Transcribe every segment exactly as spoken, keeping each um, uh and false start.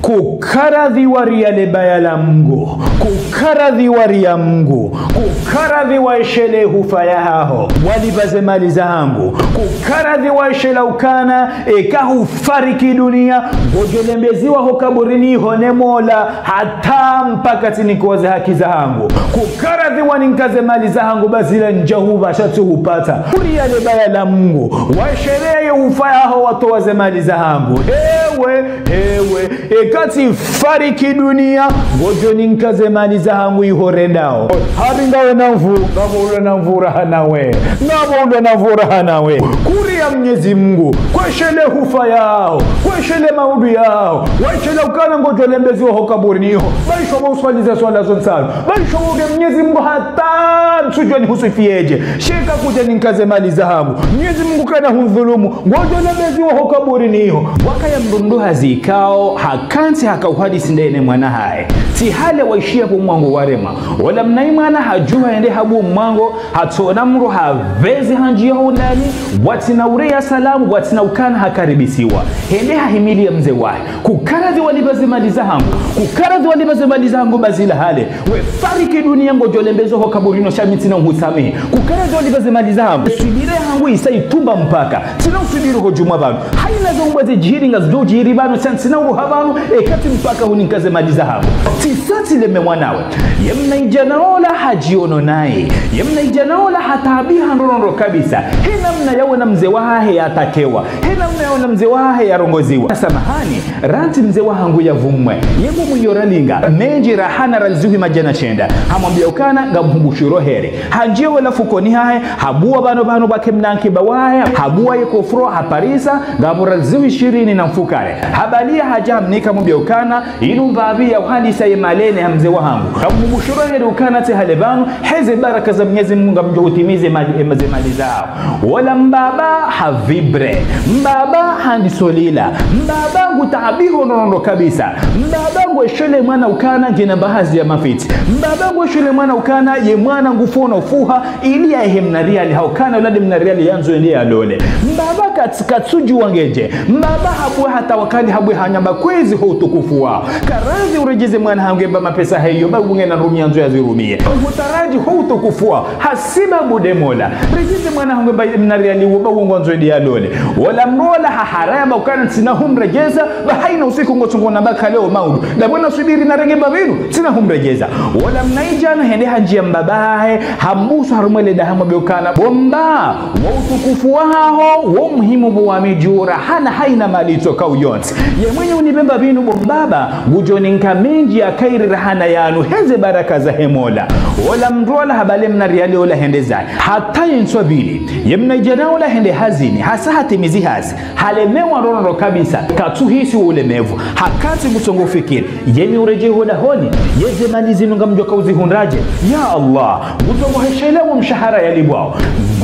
Kukaradhi wariya le baya la Mngu, kukaradhi wariya Mngu, kukaradhi waeshelee hufa yahaho, walipve ze mali zahangu, kukaradhi waeshelee ukana, eka hufariki duniya, ngodjolembeziwa ho kaburini ho ne Mola, hata mpaka tsinike ze haki zahangu. Kukaradhi waninike ze mali zahangu, ba zila ndjahupva sha tsuhupata. Wariya le baya la Mngu, waeshelee ye hufa yaho watowa ze mali zahangu. Ewe, ewe, eka tsifariki duniya, ngodjoninike ze mali zahangu iho rendao. Hari ngawe na nvu, ngapvo ulwa na nvu raha nawe. Ngapvo ulwa na nvu raha nawe. Kuriya Mnyezi Mngu, kweshelee hufa yaho, kweshelee maudu yaho, waeshelee ukana ngodjolembeziwa ho kaburini ho. Ba isho ba uswali ze swala zo ntsanu. Ba isho ba uke Mnyezi Mngu hata ntsudjuwa nihuswifiye dje. Sha eka kudjaninike ze mali zahangu, Mnyezi Mngu kana hundhulumu, ngodjolembeziwa ho kaburini ho. Wakaya mdru ndo hazi ikao, hakantsi haka uhadisi ndaye ne mwana hahe. Tsi hale waishiya pvo mwango warema. Wola mnayi mwana hadjuha hende habuwa mwango, hatsona mdru hapvezi hanjiya ho ndani, pvwatsina ureya salamu, pvwatsina ukana hakaribisiwa. Hende hahimiliya mze wahe. Kukaradhi walipve ze mali zahangu, kukaradhi walipve ze mali zahangu ba zila hale. Wefariki duniya ngodjolembeziwa ho kaburini ho sha mi ntsina uhusamihi. Kukaradhi walipve ze mali zahangu. Swubira yahangu isa itumba mpaka. Ntsina uswubiri ho djumwa pvanu. Hayina zo mbwa zidjiri ngazidjo djiri pvanu, sha ntsina uruha pvanu, eka tsi mpaka huninike ze mali zahangu. Tsisa tsileme mwana we. Ye mnaidjana ola hadjiono naye. Ye mnaidjana ola hataabiha ndrondro kabisa. He namna yawo na mze wahahe yatakewa. He namna yawo na mze wahahe yarongoziwa. Samahani, rantsi mze wahangu yavumwe. Ye mbumu iyo ralinga, mendji rahana raliziwi madjana shenda. Hamwambiya ukana, ngamhubushuro heri. Hanjiya wola fukoni hahe, habuwa pvanu pvanu pvwake mnanki ba wahe, habuwa ye kofro, haparisa, ngapvo raliziwi shirini na mfukare. Habaliya hadja hamnika hamwambiya ukana, inu mbapvi ya uhalisa ye malene ha mze wahangu. Ngamhubushuro heri ukana tsi hale pvanu, heze baraka za Mnyezi Mngu ngamdjo hutimize mali, ema ze mali zaho. Wola mbaba havibre. Mbaba handiso lila. Mbaba ngutaabiho ndrondro kabisa. Mbaba ngweshelee mwana ukana ngena mbahazi ya mafitsi. Mbaba ngweshelee mwana ukana ye mwana ngufono fuha ili yahe mna riyali ha ukana ulade mna riyali yandzo yende yalole. Mbaba kats-, katsudjuwa ngedje. Mbaba habuwa hatawakali habuwa hanyamba kwezi ho utukufu waho. Karadhi uredjeze mwana hangu eba mapesa hayo, ba ngena ndrumi yandzo yazirumiye. Ngutaradji ho utukufu waho. Hasibabu nde Mola. Redjeze mwana hangu eba mna riyali wo, ba ngwandzo yende yalole. Wola mdru ola haharaya ba ukana ntsina humredjeza, ba hayina usiku ngotsongo na baka leo maudu. Ndapvo naswubiri narenge ba pvinu, ntsina humredjeza. Wola mnaidjana hende hanjiya mbaba hahe, hambusu harumwa le daha hamwambiya ukana, bo mba, wo utukufu wahaho, wo muhimu bo wami djuu rahana hayina mali itsoka uyontsi. Ye mwenye unipve mba pvinu bo mbaba, ngudjo ninka mendji ya kheri rahana yanu, heze baraka zahe Mola. Wola mdru ola habale mna riyali ola hende zahe. Hata ye ntswa pvili, ye mnaidjana ola hende hazini, hasa hatimizi hazi. Halemewa ndrondro kabisa, katsuhisi wo ulemevu. Hakantsi ngutsongo fikiri, ye mi uredjei ho dahoni, ye ze mali zinu ngamdjoka uzihundraje? Ya Allah, ngutsongo heshelea wo mshahara yalipvwao.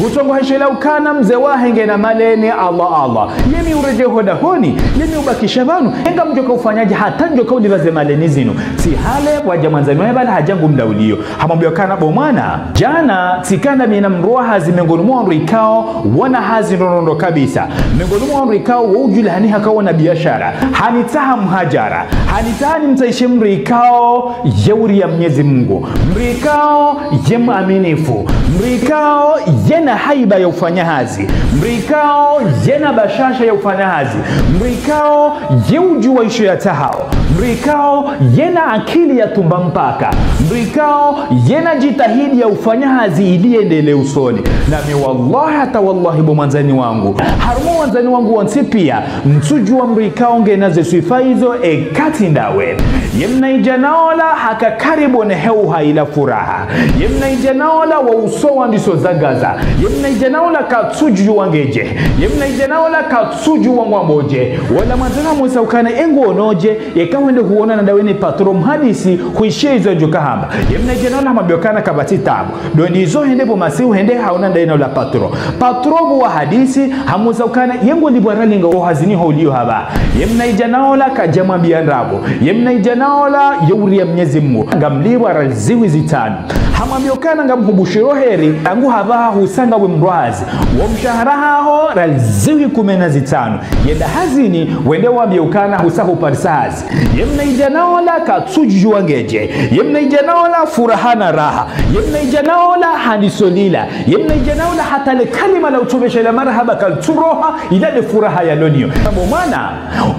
Ngutsongo heshelea ukana mze wahe ngena malene, Allah, Allah. Ye mi uredjei ho dahoni, ye mi ubakisha pvanu, ngamdjoka ufanyaje hata ndjoka ulipva ze malene zinu? Tsi hale, wadja mwandzani wahe pvala hadja ngumdauliyo. Hamwambiya ukana bo mwana, djana, tsikana mi na mdru wa hazi mengoni mwa wandru ikao, wona hazi ndrondro kabisa. Mengoni mwa wandru ikao, wo udjulihani haka wona biashara. Hanitsaha mhadjara. Hanitsaha nimtsahishe mdru ikao, ye uriya Mnyezi Mngu. Mdru ikao, ye mwaminifu. Mdru ikao, yena haiba ya ufanya hazi. Mdru ikao, yena bashasha ya ufanya hazi. Mdru ikao, ye udjuwa isho yatsahao. Mdru ikao, yena akili ya tumba mpaka. Mdru ikao, yena jitihadi ya ufanya hazi ili yendelee usoni. Nami wallahi hata wallahi bo mwandzani wangu. Harumwa wandzani wangu wontsi piya, ntsudjuwa mdru ikao ngena ze swifa izo eka tsi ndawe. Ye mnaidjana ola haka karibu ne heuha ila furaha. Ye mnaidjana ola wo uso wandiso zagaza. Ye mnaidjana ola katsudjuwa ngedje. Ye mnaidjana ola katsudjuwa ngwambodje. Wola mwandzani hamuuzisa ukana e ngoonodje, yeka wende huonana ndawe ne patron mhadisi, huishiya izo yadjoka hamba. Ye mnaidjana ola hamwambiya ukana kapvatsi taabu. Ndo ndizo hende pvo masihu hende haonana ndaye na ola patron. Patron pvo wahadisi, hamuuzisa ukana, ye ngolipvwa riali ngayi ho hazini ho uliyo hapvaha. Ye mnaidjana ola kadja mwambiya ndrabo. Ye mnaidjana ola, ye uria Mnyezi Mungu. Ngamlipvwa riali zihwi zitsanu. Hamwambia ukana ngamhubushiro heri, rangu hapvaha husa ngawe mdrwazi. Wo mshahara haho, riali zihwi kume na zitsanu. Yenda hazini, wende wambie ukana husa huparisa hazi. Ye mnaidjana ola, katsudjudjuwa ngedje. Ye mnaidjana ola, furaha na raha. Ye mnaidjana ola, handiso lila. Ye mnaidjana ola, hata le kalima la utsobeshela marahaba kalitsuroha, ila nde furaha yalo nayo. Bo mwana,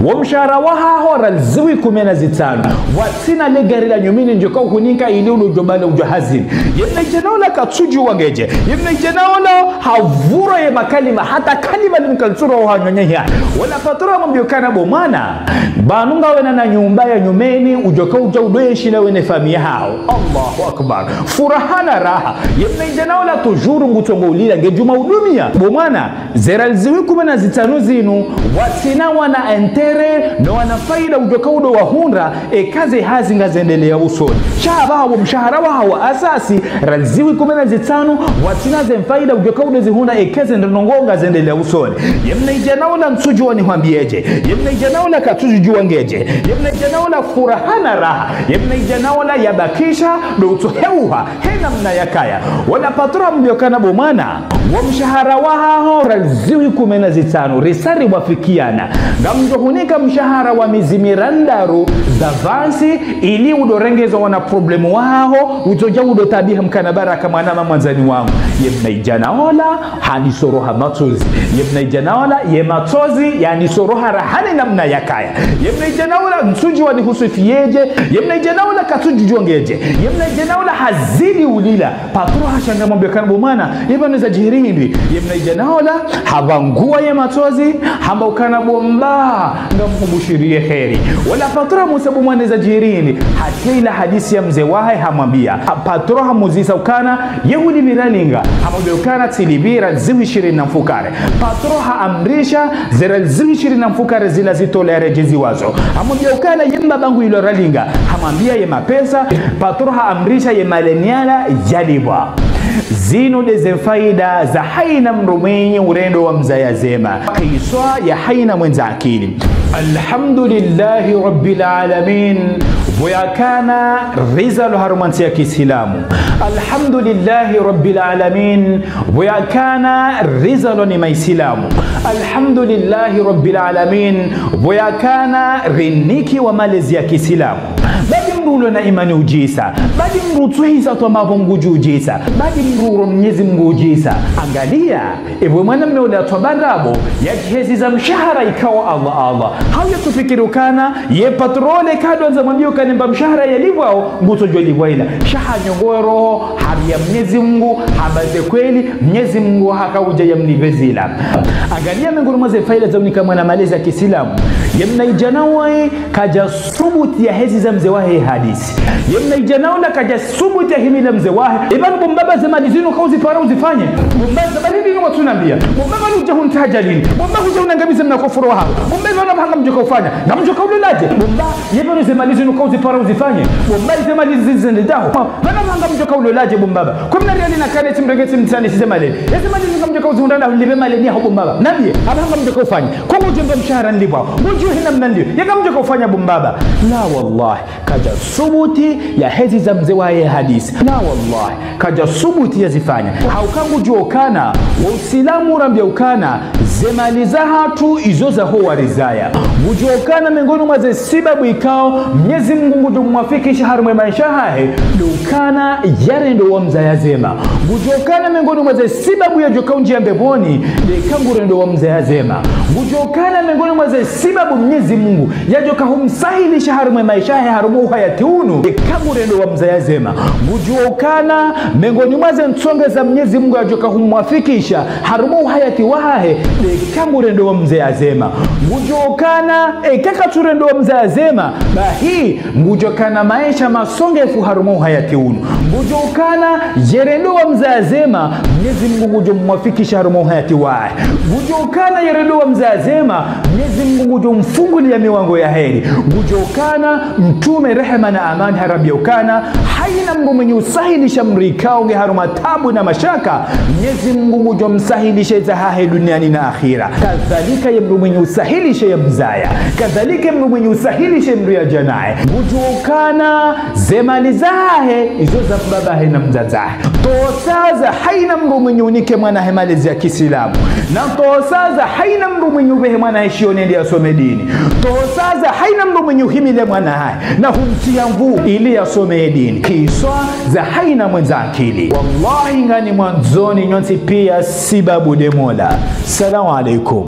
wo mshahara wahaho riali zihwi kume na zitsanu. Watsina le gari la nyumeni ndjoka uhunika ili ulo djobale udjo hazini. Ye mnaidjana ola katsudjuwa ngedje. Ye mnaidjana ola havurwa ye makalima, hata kalima limwe kalitsuroha nyonyi ya. Wala patron hamwambia ukana bo mwana, pvanu ngawena na nyumba ya nyumeni, udjoka udja udo enshi nawe ne famiyi yaho. Allahu Akbar. Furaha na raha. Ye mnaidjana ola toujours ngutsongo ulila, ngudjo mhudumia. Bo mwana, ze riali zihwi kume na zitsanu zinu, watsina wana intérêt, no wana faida udjoka udo wahundra, eka ze hazi ngazendelea usoni. Sha hapvaha wo mshahara wahaho wa asasi, riali zihwi kume na zitsanu, watsina ze faida udjoka udo zihundra, eka ze ndrongoo ngazendelea usoni. Ye mnaidjana ola ntsudjuwa nihwambiedje. Ye mnaidjana ola katsudjuwa ngedje. Ye mnaidjana ola furaha na raha. Ye mnaidjana ola yabakisha, ndo utsoheuha. He namna yakaya. Wala patron hamwambia ukana bo mwana, wo mshahara wahaho riali zihwi kume na zitsanu, risa riwafikiana. Ngamdjo hunika mshahara wa mezi mirandaru d'avance, ili udo rengeza wana problème wahaho, utsodja udo tabiha mkana baraka mwana mama mwandzani wangu. Ye mnaidjana ola, handiso roha matsozi. Ye mnaidjana ola, ye matsozi, yandiso roha raha ne namna yakaya. Ye mnaidjana ola, ntsudjuwa nihusifiedje. Ye mnaidjana ola, katsudjuwa ngedje. Ye mnaidjana ola, hazidi ulila. Patron hashanga hamwambia ukana bo mwana, ye pvanu zadjiri hindri. Ye mnaidjana ola, hapvangua ye matsozi, hamba ukana bo mbaba, ngamhubushiriye heri. Wala patron hamuusa bo mwana zadjiri hindri. Hata ila hadisi ya mze wahe hamwambia. Patron hamuzisa ukana, ye hulipvira linga. Hamwambia ukana tsilipvira zihwi shirini na mfukare. Patron haamrisha, ze riali zihwi shirini na mfukare zila zitolwe yaredjeziwe zo. Hamwambia ukana ye mbaba ngu ilo riali linga. Hamwambia ye mapesa, patron haamrisha ye maleni yala yalipvwa. Zinu nde ze faida za haina mdru mwenye urendao mzaya zema. Kiswa ya haina mwendza akili. Alhamdulillahi Rabbil Alamin. Pvo yakana rizalwa harumwa ntsi ya Kiislamu. Alhamdulillahi Rabbil Alamin. Pvo yakana rizalwa ni Maislamu. Alhamdulillahi Rabbil Alamin. Pvo yakana rinikiwa malezi ya Kiislamu. Badi mdru ulo na imani udjisa. Badi mdru utsuhisa twamapvo ngudjo udjisa. Badi mdru ulo Mnyezi Mungu udjisa. Angalia, ewe mwana mme ule atwaba ndrabo, yadjihezi za mshahara ikao Allah, Allah. Hau yatsufikiri ukana, ye patron le kadjwandza mwambie ukana mba mshahara yalipvwao, ngutsodjo lipvwa ila. Sha hanyongo roho, hambia Mnyezi Mungu, hamba ze kweli, Mnyezi Mungu hakaudja yamlipve zila. Angalia mengoni mwa ze faida za unika mwana malezi ya Kiislamu. Ye mnaidjana wahe, kadja subuti yahezi za mze wahe hadisi. Ye mnaidjana ola kadja subuti yahimila mze wahe. Ye pvanu bo mbaba ze mali zinu kauzipara uzifanye. Bo mbaba ze mali zinu watsunambia. Bo mbaba nudja huntaja lini. Bo mbaba hudja unangamiza mna kufuru wahaho. Bo mbaba ye pvanu hanga mdjoka ufanya. Ngamdjoka uloladje. Bo mbaba ye pvanu ze mali zinu kauzipara uzifanye. Bo mbaba ze mali zinu zende daho. Pvanu hanga mdjoka uloladje bo mbaba. Kumi na riali na kane tsimrenge tsimtsani shize mali. Ye ze mali zinu ngamdjoka uzihundra na ulipve mali ni yaho bo mbaba. Nambie, apvaha ngamdjoka ufanya. Ko ngudjo mba mshahara nilipvwao. Ngudjo hina mna nilio. Ye ngamdjoka ufanya bo mbaba. La wallahi. Kadja subuti yahezi za mze wahe hadisi. La wallahi. Kadja subuti yazifanya. Hauka ngudjuo ukana, wo Usilamu urambia ukana, ze mali zahatru izo zaho warizaya. Ngudjuo ukana mengoni mwa ze sibabu ikao, Mnyezi Mungu ngudjo mwafikisha harumwa ye maesha yahahe, ndo ukana yarende wo mzaya zema. Ngudjuo ukana mengoni mwa ze sibabu yadjoka undjia mbepvoni, ndeka ngurendo wo mzaya zema. Ngudjuo ukana mengoni mwa ze sibabu Mnyezi Mungu yadjoka humsahilisha harumwa ye maesha yahe harumwa uhayati unu, ndeka ngurendo wo mzaya zema. Ngudjuo ukana mengoni mwa ze ntsonge za Mnyezi Mungu yadjoka humwafikisha harumwa uhayati wahahe, ndeka ngurendo wo mzaya zema. Ngudjuo ukana, eka katsurendo wo mzaya zema, bahi, ngudjo kana maesha masongefu harumwa uhayati unu. Ngudjuo ukana, yerendo wo mzaya zema, Mnyezi Mungu ngudjo mwafikisha harumwa uhayati wahe. Ngudjuo ukana, yerendo wo mzaya zema, Mnyezi Mungu ngudjo mfungulia miwango ya heri. Ngudjuo ukana, Mtrume rehema na amani harambia ukana, haina mdru mwenye usahilisha mdru ikao nge harumwa tabu na mashaka, Mnyezi Mungu ngudjo msahilisha iza hahe duniani na akhera. akhira. Kadhalika ye mdru mwenye usahilishe ye mzaya. Kadhalika ye mdru mwenye usahilishe mdru yadja naye. Ngudjuo ukana ze mali zahe, izo za mbabahe na mdzadzahe. Tosa za haina mdru mwenye unike mwanahe malezi ya kiislamu. Na tosa za haina mdru mwenye ubehe mwanahe shioni yende yasome dini. Tosa za haina mdru mwenye uhimile mwanahe. Na humtia nvu ili yasome dini. Kiswa za haina mwendza akili. Wallahi ngani mwandzoni nyontsi pia sibabu de Mola. Salamu alaikum.